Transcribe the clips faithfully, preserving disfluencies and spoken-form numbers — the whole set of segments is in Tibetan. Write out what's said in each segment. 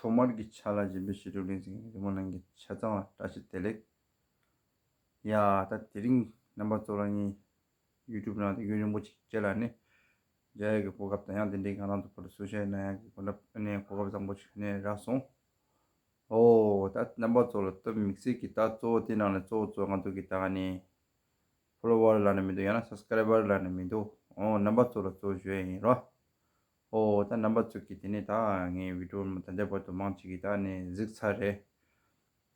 ཐོག་མར་གྱི་ཆ་ལ་སྦྱིན་པའི་བཤད་སྒྲུབ་ལེན་ཚིག་རི་མོ་ནང་གི་ཆ་ཚང་བ་བཀྲ་ཤིས་བདེ་ལེགས། ཡ་ད་དེ་རིང་རྣམ་པ་ཚོ་ལ་ངས་ཡུ་ཊུབ་ནང་དུ་ཡུན་རིང་པོ་ཅིག་རྗེས་ལ་ནི་མཇལ་ཡག་གི་གོ་སྐབས་དང་ཡང་དེ་འདྲའི་ང་རང་ཚོ་བར་དུ་གསུང་བཤད་གནང་ཡག་གི་གོ་སྐབས་ནས་གོ་སྐབས་བཟང་པོ་ཅིག་ནས་རག་སོང་། ཨོ་ད་རྣམ་པ་ཚོ་ལ་སྟབས་མི་སྲིད་ཀྱི་ད་གཙོ་བོ་དེ་ནང་ནས་གཙོ་བོ་གཙོ་བོ་ང་ཚོ་གི་ད་ནི་ཕོ་ལོ་ཝར་ལབ་ན་མི་འདུག་ཡང་ན་སབ་སི་ཀ་རའི་བར་ལབ་ན་མི་འདུག་ཨོ་རྣམ་པ་ཚོ་ལ་གཙོ་བོ་ཞུ་ཡ་ཡིན་རོ། ཨོ་ད་རྣམ་པ་ཚོ་གིས་དེ་ནས་ད་ངའི་བི་ཌིའོ་ད་ལྟའི་བར་དུ་མང་ཆེ་གིས་ད་ནི་གཟིགས་ཚར་རེད།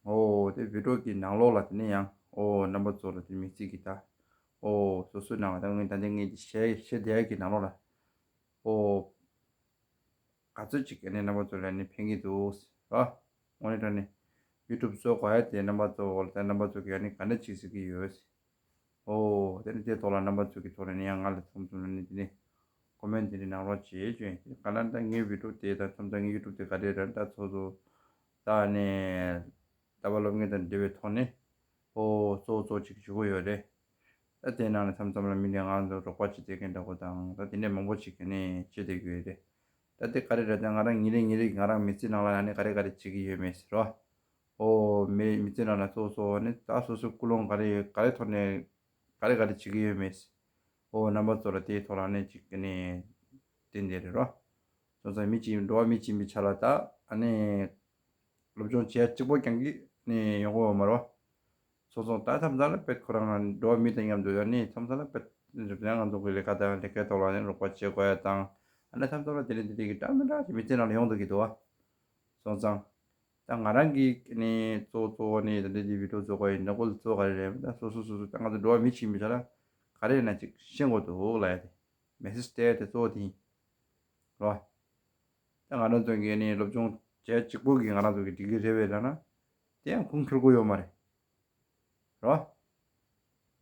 ཨོ་དེ་བི་ཌིའོ་གི་ནང་ལོགས་ལ་དེ་ནས་ཡང་ཨོ་རྣམ་པ་ཚོ་ལ་དེ་མི་ཚིག་གི་ད་ཨོ་སོ་སོའི་ནང་ལ་ད་ངས་ད་ལྟ་ངས་བཤད་བཤད་བསྡད་ཡ་གི་ནང་ལོགས་ལ་ཨོ་ག་ཚོད་ཅིག་ཨ་ནི་རྣམ་པ་ཚོ་ལ་ནི་ཕན་གྱི་འདུག་ར། དངོས་གནས་དྲང་ནས་ཡུ་ཊུབ་བཟོ་དགོས་ཡ་དེ་རྣམ་པ་ཚོ་ལ་ད་རྣམ་པ་ཚོ་གིས་ཨ་ནི་ག་འདྲ་ཅིག་གཟིགས་ཀྱི་ཡོད། ཨོ་དེ་ནི་དེ་ཐོག་ལ་རྣམ་པ་ཚོ་གི་ཐོག་ནས་ནི་ཡང་ང་ལ་མཚམས་མཚམས་ལ་ནི་དེ་ནི་ཀོ་མེན་ཊི་དེ་ནི་གནང་རོགས་བྱེད་ཅེས་ཡིན། ག་ལ་ད་ངའི་བི་ཌིའོ་དེ་ད་མཚམས་མཚམས་ངའི་ཡུ་ཊུབ་དེ་ག་རེ་རེད་ད་ཚོ་ཚོ་ད་ནི་ལྟ་བ་སློབ་གཉེར་དང་འབྲེལ་བའི་ཐོག་ནས་ཨོ་གཙོ་བོ་གཙོ་བོ་ཅིག་ཞུ་གི་ཡོད་རེད། ད་དེ་ནང་ནས་མཚམས་མཚམས་ལ་མི་ནས་ང་ཚོ་རོགས་པ་བྱེད་བསྡད་མཁན་འདྲ་པོ་དང་ད་དེ་འདྲས་མང་པོ་ཅིག་གི་ནས་བྱེད་བསྡད་ཀྱི་ཡོད་རེད། ད་དེ་ག་རེ་རེད་ད་ང་རང་ཉིན་རེ་ཉིན་རེ་ང་རང་མི་ཚེ་ནང་ལ་ཡང་ནི་ག་རེ་ག་རེ་བྱེད་ཀྱི་ཡོད་མེད་ཟེར་རོ། ཨོ་མི་མི་ཚེ་ནང་ལ་གཙོ་བོ་གཙོ་བོ་ནི་ད་སོ་སོའི་ཀུན་སློང་ག་རེ་ཡོད་ག་རེ་ཐོག་ནས་ག་རེ་ག་རེ་བྱེད་ཀྱི་ཡོད་མེད། ཨོ་རྣམ་པ་ཚོ་ལ་དེའི་ཐོག་ལ་ནས་ཅིག་གི་ནས་བསྟན་བསྡད་རེད་རོ། སོང་ཙང་མི་གཅིག་འགྲོ་བ་མི་གཅིག་ཡིན་པའི་ཆ་ལ་ད་ཨ་ནི་སློབ་སྦྱོང་བྱེད་ཡ་གཅིག་པོ་རྐྱང་གི་ནས་ཡོང་གི་ཡོད་མ་རེད་བ། སོང་ཙང་ད་མཚམས་མཚམས་ལ་དཔེ་ཁོ་རང་ང་འགྲོ་བ་མི་དང་མཉམ་དུ་ཡོད་ནི་མཚམས་མཚམས་ལ་དཔེ་རིག་པ་ང་ཚོ་གི་ལས་ཀ་དང་ལས་ཀའི་ཐོག་ལ་ནི་རོགས་པ་བྱེད་དགོས་ཡ་དང་ཨ་ནི་མཚམས་མཚམས་ལ་དེ་རིང་དེ་རིང་གི་འདྲ་མི་འདྲ་ཞིག་མི་ཚེ་ནང་ལ་ཡོང་སྡོད་ཀྱི་འདུག་བ། སོང་ཙང་། ད་ང་རང་གིས་ནི་གཙོ་བོ་གཙོ་བོ་ནི་ད་ལྟ་འདི་བི་ཌིའོ་བཟོ་དགོས་ཡིན་ན་ཀོ་ལ་གཙོ་བོ་ག་རེ་རེད་ད་སོ་སོ་སོ་སོ་ད་ང་ཚོ་འགྲོ་བ་མི་ཞིག་ཡིན་པའི་ཆ་ལ་ག་རེ་ཡིན་ན་ཅིག་ཤེས་དགོས་འདུག་ལབ་ཡ་དེ་མེ་སེ་ཇི་སྤྲད་ཡ་དེ་གཙོ་བོ་དེ་ཡིན་རོ། ད་ང་རང་ཚོ་གིས་ནི་སློབ་སྦྱོང་བྱས་གཅིག་པུ་གིས་ང་རང་ཚོ་གི་འགྲིག་གི་རེད་པས་ལབ་ན་དེ་ཡང་ཁུངས་འཁྱོལ་གི་ཡོད་མ་རེད་རོ།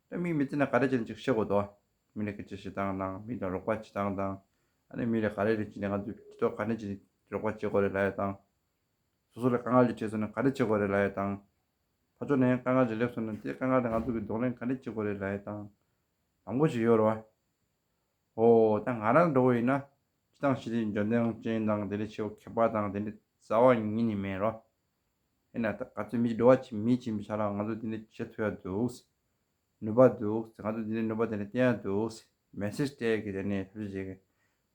ད་མི་མི་ཚེ་ན་ག་རེ་བྱས་ན་ཅིག་ཤེས་དགོས་འདུག་མི་ལ་སྐད་ཆ་བཤད་སྟངས་དང་མི་དང་རོགས་པ་བྱེད་སྟངས་དང་ཨ་ནི་མི་ལ་ག་རེ་རེ་བྱས་ནས་ང་ཚོས་དེ་ཐོག་ག་ནས་བྱས་ནས་རོགས་པ་བྱེད་དགོས་རེད་ལབ་ཡ་དང་། སོ་སོ་ལ་དཀའ་ངལ་ཅིག་འཕྲད་སོང་ན་ག་རེ་བྱེད་དགོས་རེད་ལབ་ཡ་དང་། ཕར་ཕྱོགས་ནས་དཀའ་ངལ་ཅིག་སླེབས་སོང་ན་དེ་དཀའ་ངལ་དེ་ང་ཚོ་གིས་གདོང་ལེན་ག་འདྲ་བྱེད་དགོས་རེད་ལབ་ཡ་དང་། མང་པོ་ཞིག་ཡོད་རེད་བ། ཨོ་ད་ང་རང་འདྲ་བོ་ཡིན་ན་སྤྱིར་བཏང་ཞི་བདེ་འཇོན་ཐང་ཅན་དང་དེ་འདྲ་ཆེ་བ་མཁས་པ་དང་དེ་འདྲ་རྩ་བ་ཉིད་ནས་མེད་རོ། ཡིན་ན་ད་ག་ཚོད་མི་འགྲོ་བ་ཅིག་མི་ཅིག་ཡིན་པའི་ཆ་ལ་ང་ཚོ་དེ་འདྲ་བྱེད་ཐུབ་ཡ་འདུག་ནུས་པ་འདུག་ང་ཚོ་དེ་འདྲ་ནུས་པ་དེ་འདྲ་བསྟན་ཡ་འདུག་མེ་སེ་ཇི་སྤྲད་ཡ་གི་དེ་ནས་ཐབས་ཤེས་བྱེད་གི་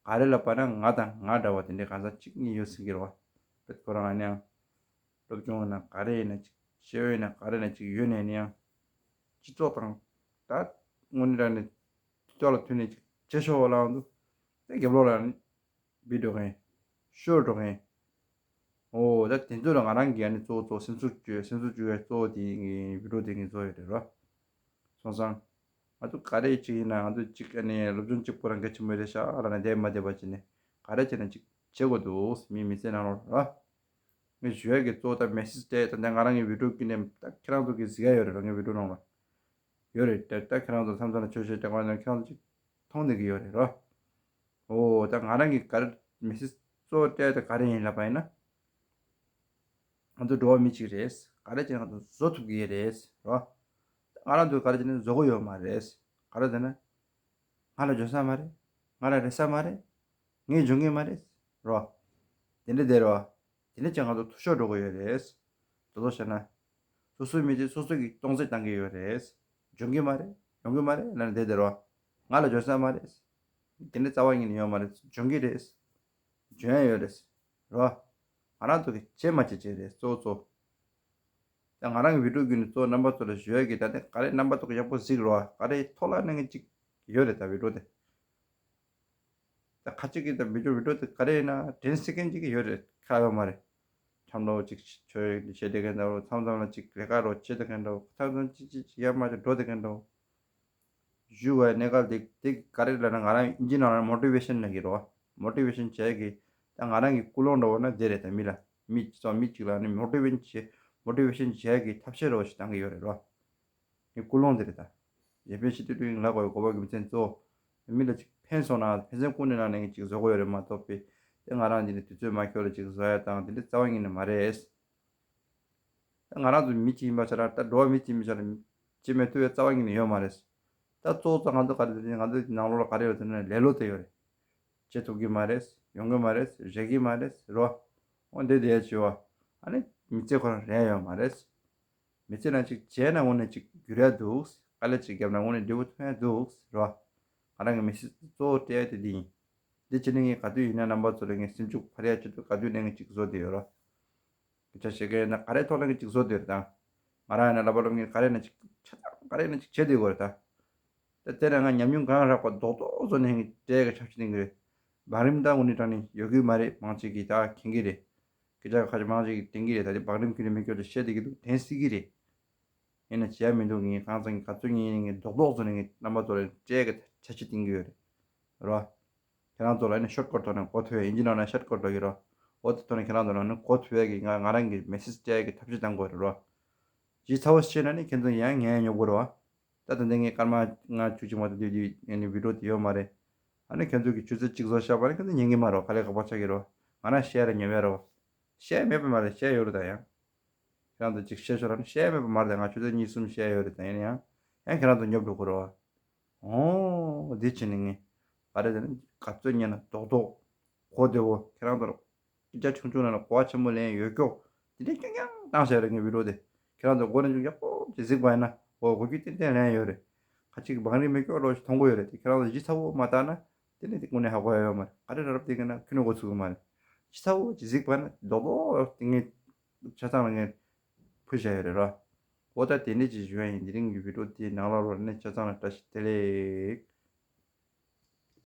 ག་རེ་ལབ་པ་ན་ང་དང་ང་འདྲ་བ་དེ་འདྲ་གང་ཟག་གཅིག་གཉིས་ཡོད་སྲིད་ཀྱི་རེད་བ། བེད་ཁོ་རང་ཨ་ནི་ཡང་སློབ་སྦྱོང་ཡིན་ན་ག་རེ་ཡིན་ན་ཅིག་ཤེས་ཡོན་ཡིན་ན་ག་རེ་ཡིན་ན་ཅིག་ཡོད་ནས་ནི་ཡང་སྤྱི་ཚོགས་དང་ད་དངོས་གནས་དྲང་གནས་སྤྱི་ཚོགས་ལ་མཐུན་ནས་ཅིག་བྱེད་ཆོག་པ་ལའང་འདུག་དེ་རྒྱབ་ལོགས་ལ་ནི་སྦིད་འགྲོ་མཁན། ཤོར་འགྲོ་མཁན། ཨོ་ད་དེ་ཚོ་ལ་ང་རང་གིས་ཨ་ནི་གཙོ་བོ་གཙོ་བོ་སེམས་གསོ་བཅོས་སེམས་གསོ་བཅོས་ཡ་གཙོ་བོ་དེ་ངའི་བི་ཌིའོ་དེ་ངས་བཟོ་ཡོད་རེད་རོ། སོང་ཙང་། ང་ཚོ་ག་རེ་ཅིག་ཡིན་ན་ང་ཚོ་ཅིག་ཨ་ནི་སློབ་སྦྱོང་གཅིག་པོ་རང་གལ་ཆེན་པོ་རེད་ཤག་ལབ་ནས་བསྡད་མ་བསྡད་པ་བྱས་ནས་ག་རེ་བྱས་ན་ཅིག་བྱེད་དགོས་འདུག་མི་མི་ཚེ་ནང་ལོགས་ལ། ངས་ཞུ་ཡ་གི་གཙོ་བོ་ད་མེ་སེ་ཇི་སྤྲད་ད་ལྟ་ང་རང་གི་བི་ཌིའོ་བརྒྱུད་ནས་ད་ཁྱེད་རང་ཚོ་གིས་གཟིགས་ཡ་ཡོད་རེད་ར་ངའི་བི་ཌིའོ་ནང་ལ། ཡོད་རེད་ད་ད་ཁྱེད་རང་ཚོ་མཚམས་མཚམས་ལ་ཆོས་བཤད་སྟེང་བ་ནང་ཁྱེད་རང་ཚོ་ཅིག་མཐོང་བསྡད་ཀྱི་ཡོད་རེད་ར། ཨོ་ད་ང་རང་གི་ག་རེ་མེ་སེ་ཇི་གཙོ་བོ་སྤྲད་ད་ག་རེ་ཡིན་ལབ་པ་ཡིན་ན། ང་ཚོ་འགྲོ་བ་མི་གཅིག་རེད། ག་རེ་བྱས་ན་ང་ཚོ་བཟོ་ཐུབ་ཀྱི་ཡོད་རེད་རོ། ང་རང་ཚོས་ག་རེ་བྱས་ན་བཟོ་གི་ཡོད་མ་རེད། ག་རེ་ཟེར་ན། ང་ལ་འཇོན་ས་མ་རེད། ང་ལ་རེད་ས་མ་རེད། ངས་འཇོན་གི་མ་རེད། རོ། དེ་འདྲ་དེ་རོ། དེ་འདྲ་བྱས་ང་ཚོ་འཐུས་ཤོར་འགྲོ་གི་ཡོད་རེད། དོ་དོ་བྱས་ན། སོ་སོའི་མི་ཚེ་སོ་སོ་གིས་སྟོང་ཟད་བཏང་གི་ཡོད་རེད། འཇོན་གི་མ་རེད། ཡོང་གི་མ་རེད་ལབ་ནས་བསྡད་བསྡད་རོ། ང་ལ་འཇོན་ས་མ་རེད། དེ་འདྲ་རྩ་བ་ཉིད་ནས་ཡོད་མ་རེད། འཇོན་གི་རེད། འཇོན་ཡ་ཡོད་རེད། རོ། ང་རང་ཚོ་གིས་བྱེད་མ་བྱེད་བྱེད་རེད་གཙོ་བོ་གཙོ། ད་ང་རང་གི་བི་ཌིའོ་བརྒྱུད་ནས་གཙོ་བོ་རྣམ་པ་ཚོ་ལ་ཞུ་ཡ་གི་ད་ནི་ག་རེ་རྣམ་པ་ཚོ་གིས་ཡག་པོ་གཟིགས་རོ། ག་རེ་ཐོག་ལ་གནང་མཁན་ཅིག་ཡོད་རེད་ད་བི་ཌིའོ་དེ། ད་ཁ་ཅིག་གིས་ད་བི་ཌིའོ་བི་ཌིའོ་དེ་ག་རེ་ཡིན་ན་དྲན་སྲིད་མཁན་ཅིག་ཡོད་རེད་ཁ་ཡོད་མ་རེད། འཁྱམ་ལོ་ཅིག་ཆོས་བྱེད་བསྡད་མཁན་འདྲ་བོ་མཚམས་མཚམས་ལ་ཅིག་ལས་ཀ་རོ་བྱེད་བསྡད་མཁན་འདྲ་བོ་མཚམས་མཚམས་ཅིག་ཅིག་ཅིག་ཡར་མར་ཅིག་འགྲོ་བསྡད་མཁན་འདྲ་བོ། ཞུ་བའི་གནས་སྐབས་དེ་དེ་ག་རེ་ལབ་ན་ང་རང་ཨིན་ཇི་ནང་ལ་མོ་ཊི་ཝེ་ཤན་ལབ་ཀྱི་རེད་བ། མོ་ཊི་ཝེ་ཤན་བྱས་ཀྱི་ད་ང་རང་གི་ཀུན་སློང་འདྲ་བོ་ན་དེ་རེད་ད་མི་ལ་མི་ཚོ་མི་གཅིག་ལ་ནི་མོ་ཊི་ཝེ་ཤན་བྱས་མོ་ཊི་ཝེ་ཤན་བྱས་ཀྱི་ཐབས་ཤེས་འདྲ་བོ་ཞིག་བཏང་གི་ཡོད་རེད་རོ། ངའི་ཀུན་སློང་དེ་རེད་ད། གཞན་ཕན་ཞི་བདེ་སྐྲུན་ལ་དགོས་པའི་གོ་སྐབས་ཀྱི་མི་ཚན་གཙོ་བོ། མི་ལ་ཅིག་ཕན་སོང་ན་ཕན་སེམས་ཀུན་ནས་གནང་ནས་ཅིག་བཟོ་དགོས་ཡོད་རེད་མ་གཏོགས་པའི་དེ་ང་རང་འདི་ནས་དུས་ཚོད་མ་འཁྱོལ་ལ་ཅིག་བཟོ་ཡ་དང་དེ་འདྲ་རྩ་བ་ཉིད་ནས་མ་རེད། ད་ང་རང་ཚོ་མི་གཅིག་ཡིན་པ་ཆ་ར་ད་འགྲོ་བ་མི་གཅིག་ཡིན་པ་ཆ་ར་བྱེད་མི་ཐུབ་པའི་རྩ་བ་ཉིད་ནས་ཡོད་མ་རེད། ད་གཙོ་བོ་ང་ཚོ་ག་རེ་ཟེར་ན་ང་ཚོ་ནང་ལོགས་ལ་ག་རེ་ཡོད་ཟེར་ན་ལེ་ལོ་དེ་ཡོད་རེད། བྱེད་ཐུབ་ཀྱི་མ་རེད། ཡོང་གི་མ་རེད། རེག་གི་མ་རེད་རོ། འོ་འདི་དེ་བྱས་པ། ཨ་ནི་མི་ཚེ་ཁོ་རང་རན་ཡོད་མ་རེད། མི་ཚེ་ནང་ཅིག་བྱས་ན་དངོས་གནས་ཅིག་འགྱུར་ཡ་འདུག་དཀའ་ལས་ཅིག་བརྒྱབ་ན་དངོས་གནས་འབྲས་བུ་ཐོན་ཡ་འདུག་རེད་བ། ང་རང་གི་མི་ཚེ་གཙོ་བོ་སྤྲད་ཡ་དེ་འདི་ཡིན། འདི་བྱས་ནས་ངས་ག་དུས་ཡིན་ན་རྣམ་པ་ཚོ་ལ་ངས་སེམས་ཤུགས་འཕར་ཡ་ཆེད་དུ་ག་དུས་ནས་ངས་ཅིག་བཟོ་བསྡད་ཡོད་རེད། སྐད་ཆ་བཤད་མཁན་ཡིན་ན་ག་རེ་ཐོག་ལ་ངས་ཅིག་བཟོ་བསྡད་ཡོད་རེད་ད། ང་རང་ཡིན་ན་ལབ་པ་ལབ་མཁན་ག་རེ་ཡིན་ན་ཅིག་ཆ་ཚང་ག་རེ་ཡིན་ན་ཅིག་བྱེད་བསྡད་ཡོད་རེད་ད། ད་དེ་ལ་ང་ཉམས་མྱོང་གང་རག་པ་རྡོག་རྡོག་བཟོ་ནས་ངས་སྤྲད་གི་ཆབ་ཆ་ལྡན་གི་རེད། བང་རིམ་ད་དངོས་གནས་དྲང་གནས་ཡོད་གི་མ་རེད། མང་ཆེ་གིས་ད་མཁྱེན་གི་རེད། སྐད་ཆ་ཁ་ཤས་མང་ཆེ་གིས་དྲན་གི་རེད། ད་དེ་བང་རིམ་ཁྱོན་ནས་མི་སྐྱོར་ཏེ་བཤད་བསྡད་ཀྱི་འདུག་དྲན་སྲིད་ཀྱི་རེད། ཡིན་ན་བྱས་མི་འདུག་ངས་གང་ཚང་གི་ག་ཚོད་ངས་ངས་རྡོག་རྡོག་བཟོ་ནས་ངས་རྣམ་པ་ཚོ་ལ་སྤྲད་གི་ཆ་ཆ་བསྟན་གི་ཡོད་རེད། རོ། ཁྱེད་རང་ཚོ་ལ་ནི་ཤོཊ་ཀཊ་ཐོག་ནས་གོ་ཐུབ་ཡ། ཨིན་ཇི་ནང་ན་ཤོཊ་ཀཊ་ལབ་ཀྱི་རོ། འོ་དེ་ཐོག་ནས་ཁྱེད་རང་ཚོ་ལ་ནི་གོ་ཐུབ་ཡ་གི་ང་ང་རང་གི་མེ་སེ་ཇི་སྤྲད་ཡ་གི་ཐབས་ཤེས་གཏང་དགོས་རེད་རོ། ཇི་ཚ་བོ་ཤེས་ན་ནི་ཁྱེད་ཚོ་ཡང་ངས་ཉོབ་དགོས་རེད་བ། ད་ད་ལྟ་ངས་སྐར་མ་ལྔ་བཅུ་ཅིག་མ་གཏོགས་དེ་དེ་ནི་བི་ཌི་ཡོ་དེ་ཡོད་མ་རེད། ཨ་ནི་ཁྱེད་ཚོ་གི་ཆུ་ཚོད་གཅིག་བཟོ་བཞག་པ་ནི་ཁྱེད་ཚོ་ཉན་གི་མ་རེད་བ། ཁ་ལས་ཁ་པར་ཆག་གི་རེད་བ། ང་རང་ཤེས་ར་ཉོབ་ཡ་རེད་བ། ཤེས་མེད་པ་མ་རེད། ཤེས་ཡོད་རེད་ད་ཡང་། ཁྱེད་རང་ཚོ་ཅིག་བཤད་ཤོག་ར་ནི་ཤེས་མེད་པ་མ་རེད་ད། ང་ཆུ་ཚོད་གཉིས་གསུམ་བཤད་ཡོད་རེད་ད། ཡིན་ན་ཡང་ཡང་ཁྱེད་རང་ཚོ་ཉོབ་འགྲོ་གི་རེད་བ། ཨོ་འདི་བྱས་ནས་ངས་ག་རེ་ཟེར་ན་ག་ཚོད་ཉན་ན་རྡོག་རྡོག་གོ་བདེ་བོ། ཁྱེད་རང་ཚོར་སྐད་ཆ་ཆུང་ཆུང་ནང་ལ་གོ་བ་ཆེན་པོ་ལེན་ཡོད་ཀྱོག་དེ་འདྲའི་རྐྱང་རྐྱང་བཏང་བཞག་རེད་ངས་བི་ཌི་ཡོ་དེ། ཁྱེད་རང་ཚོ་མགོ་ནས་མཇུག་ཡག་པོ་ཅིག་གཟིགས་པ་ཡིན་ན་འོ་གོ་རྒྱུ་ཏན་ཏན་ལེན་ཡོད་རེད། ཁ་ཅིག་བང་རིམ་མི་སྐྱོ་རོགས་ཞིག་མཐོང་གི་ཡོད་རེད་དེ། ཁྱེད་རང་ཚོ་ཇི་ཚ་བོ་མ་བཏང་ན་དེ་ནས་དེ་དངོས་གནས་ཧ་གོ་ཡ་ཡོད་མ་རེད། ག་རེ་རབ་དེ་གི་ན་ཁྱོན་ནས་གོ་ཚུགས་གི་མ་རེད། ཇི་ཚ་བོ་ཅིག་གཟིགས་པ་ན་རྡོག་རྡོག་དེ་ངས་ཆ་ཚང་ལ་ངས་ཕུལ་བཞག་ཡོད་རེད་ར། འོ་ད་དེ་འདྲས་ཅིག་ཞུ་ཡ་ཡིན། དེ་རིང་གི་བི་ཌི་ཡོ་དེའི་ནང་ལ་རོགས་ནས་ཆ་ཚང་ལ་བཀྲ་ཤིས་བདེ་ལེགས།